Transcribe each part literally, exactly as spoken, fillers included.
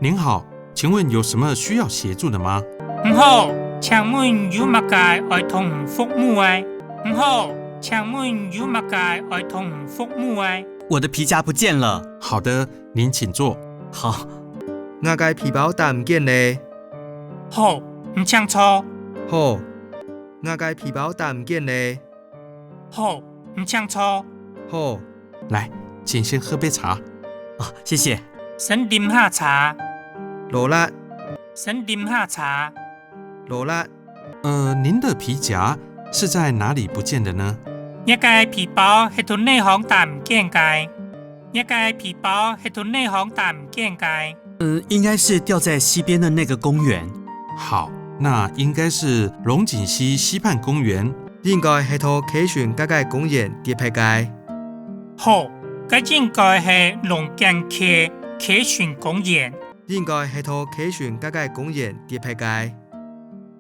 您好，请问有什么需要协助的吗？你好，請問有麼个愛同你服務个？你好，請問有麼个愛同你服務个？我的皮夾不见了。好的，您请坐。好。𠊎个皮包打毋見咧。好，你請坐。好，𠊎个皮包打毋見咧。 好，你請坐。好。來，請先喝杯茶。哦，謝謝。先啉下茶。勞力。先啉下茶。勞力。呃，您的皮夾是在哪里不见的呢？若个皮包係在哪項打毋見个？ 若个皮包係在哪項打毋見个？嗯，應該是掉在溪邊的那個公園。好，那應該是龍井溪溪畔公園。應該係在溪脣該个公園跌忒个。好，該應該係龍井溪溪脣公園。應該係在溪脣該个公園跌忒个。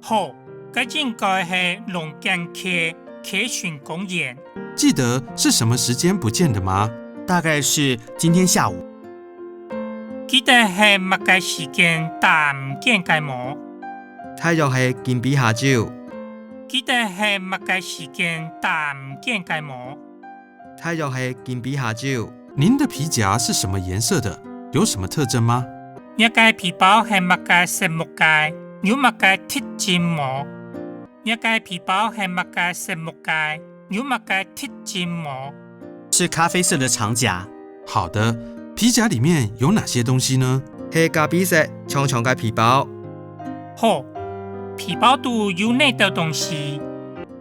好，該應該係龍井溪溪脣公園。記得是什麼時間不見的嗎？大概是今天下午。記得係麼个時間打毋見个無？大約係今晡下晝。記得係麼个時間打毋見个無？ 大約係今晡下晝。您的皮夾是什麼顏色的？有什麼特徵嗎？若个皮包係麼个色目个？有麼个特徵無？若个皮包係麼个色目个？有麼个特徵無？是咖啡色的長夾。好的，皮夾裡面有哪些東西呢？係咖啡色長長个皮包。好，皮包肚有哪兜東西？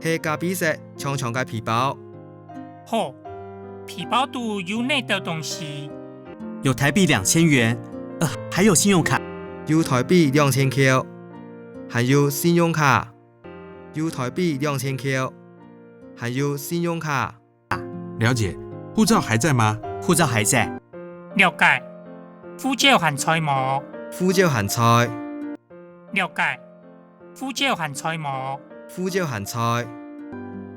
係咖啡色長長个皮包。 好，皮包肚有哪兜東西？有台幣兩千元，呃，還有信用卡。有台幣兩千箍，還有信用卡。有台幣兩千箍，還有信用卡。了解，護照還在嗎？護照還在。了解，護照還在無？護照還在。了解， 護照還在無？護照還在。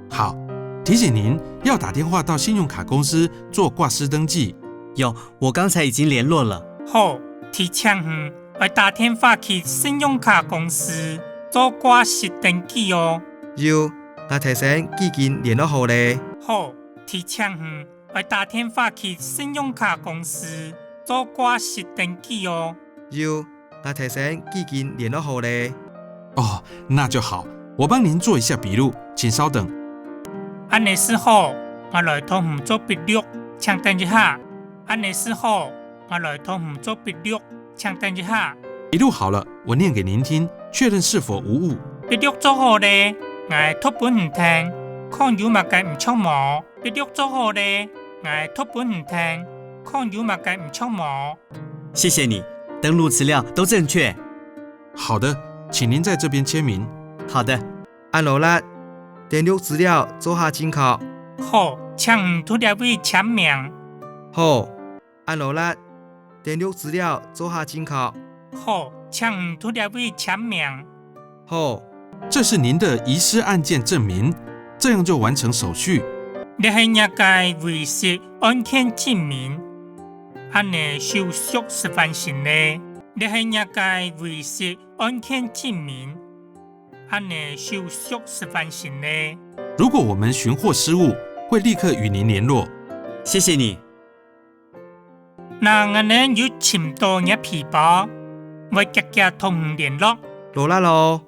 好，提醒您要打電話到信用卡公司做掛失登記。有，我剛才已經聯絡了。好，提醒你，愛打電話去信用卡公司做掛失登記哦。有，𠊎頭先已經聯絡好咧。好，提醒你，愛打電話去信用卡公司做掛失登記哦。有， 𠊎頭先已經聯絡好咧。哦，那就好，我幫您做一下筆錄，請稍等。恁呢就好，𠊎來同你做筆錄，請等一下。恁呢就好，𠊎來同你做筆錄，請等一下。筆錄好了，我念給您聽，確認是否無誤。筆錄做好咧，𠊎讀分你聽，看有麼个毋著無？ 筆錄做好咧，𠊎讀分你聽，看有麼个毋著無？謝謝你，登錄資料都正確。好的，請您在這邊簽名。好的。恁勞力，登錄資料做下正確。好，請你在這位簽名。好， 恁勞力，登錄資料做下正確。好，請你在這位簽名。好。這是您的遺失案件證明，這樣就完成手續。這係若个遺失案件證明，恁呢手續就完成咧。這係若个遺失案件證明，恁呢手續就完成咧。如果我們尋獲失物，會立刻與您聯絡。謝謝你。 若𠊎等有尋著若皮包，會遽遽同你聯絡。勞力囉。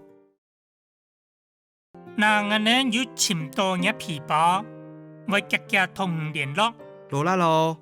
若𠊎等有尋著若皮包，會遽遽同你聯絡。勞力囉。